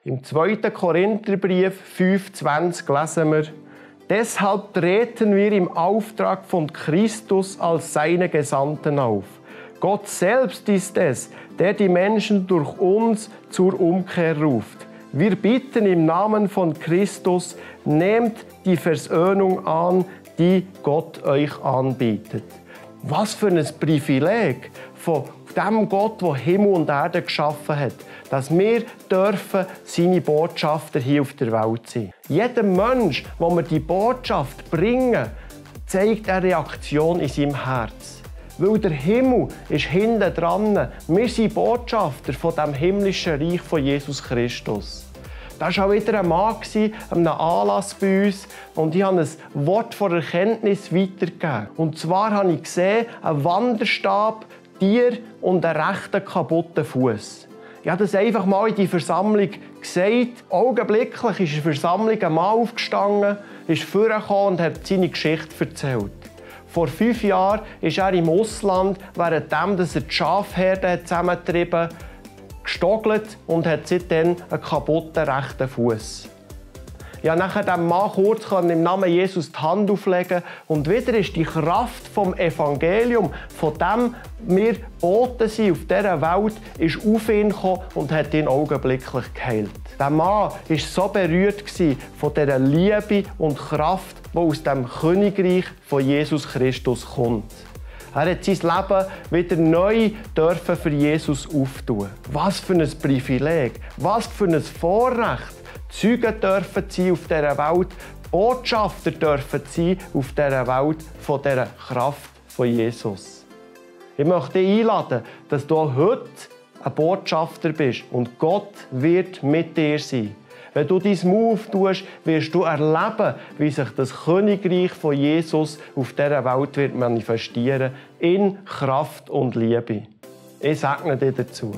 Im 2. Korintherbrief 5,20 lesen wir: Deshalb treten wir im Auftrag von Christus als seine Gesandten auf. Gott selbst ist es, der die Menschen durch uns zur Umkehr ruft. Wir bitten im Namen von Christus, nehmt die Versöhnung an, die Gott euch anbietet. Was für ein Privileg von dem Gott, der Himmel und Erde geschaffen hat, dass wir dürfen seine Botschafter hier auf der Welt sein. Jeder Mensch, wo wir die Botschaft bringen, zeigt eine Reaktion in seinem Herz. Weil der Himmel ist hinten dran. Wir sind Botschafter von dem himmlischen Reich von Jesus Christus. Das war auch wieder ein Mann an einem Anlass bei uns und ich habe ein Wort von Erkenntnis weitergegeben. Und zwar habe ich gesehen, einen Wanderstab, Tier und einen rechten kaputten Fuß. Ich habe das einfach mal in die Versammlung gesagt. Augenblicklich ist die Versammlung ein Mann aufgestanden, ist vorgekommen und hat seine Geschichte erzählt. Vor 5 Jahren ist er im Ausland, währenddem er die Schafherde zusammengetrieben hat, gestogelt und hat seitdem einen kaputten rechten Fuß. Ich konnte nachher dem Mann kurz im Namen Jesus die Hand auflegen und wieder ist die Kraft vom Evangelium, von dem wir Boten sind auf dieser Welt, ist auf ihn gekommen und hat ihn augenblicklich geheilt. Der Mann war so berührt von dieser Liebe und Kraft, die aus dem Königreich von Jesus Christus kommt. Er hat sein Leben wieder neu für Jesus auftun. Was für ein Privileg, was für ein Vorrecht. Zeugen dürfen sein auf dieser Welt, Botschafter dürfen sein auf dieser Welt von dieser Kraft von Jesus. Ich möchte dich einladen, dass du heute ein Botschafter bist und Gott wird mit dir sein. Wenn du dein Mund auftust, wirst du erleben, wie sich das Königreich von Jesus auf dieser Welt wird manifestieren in Kraft und Liebe. Ich segne dir dazu.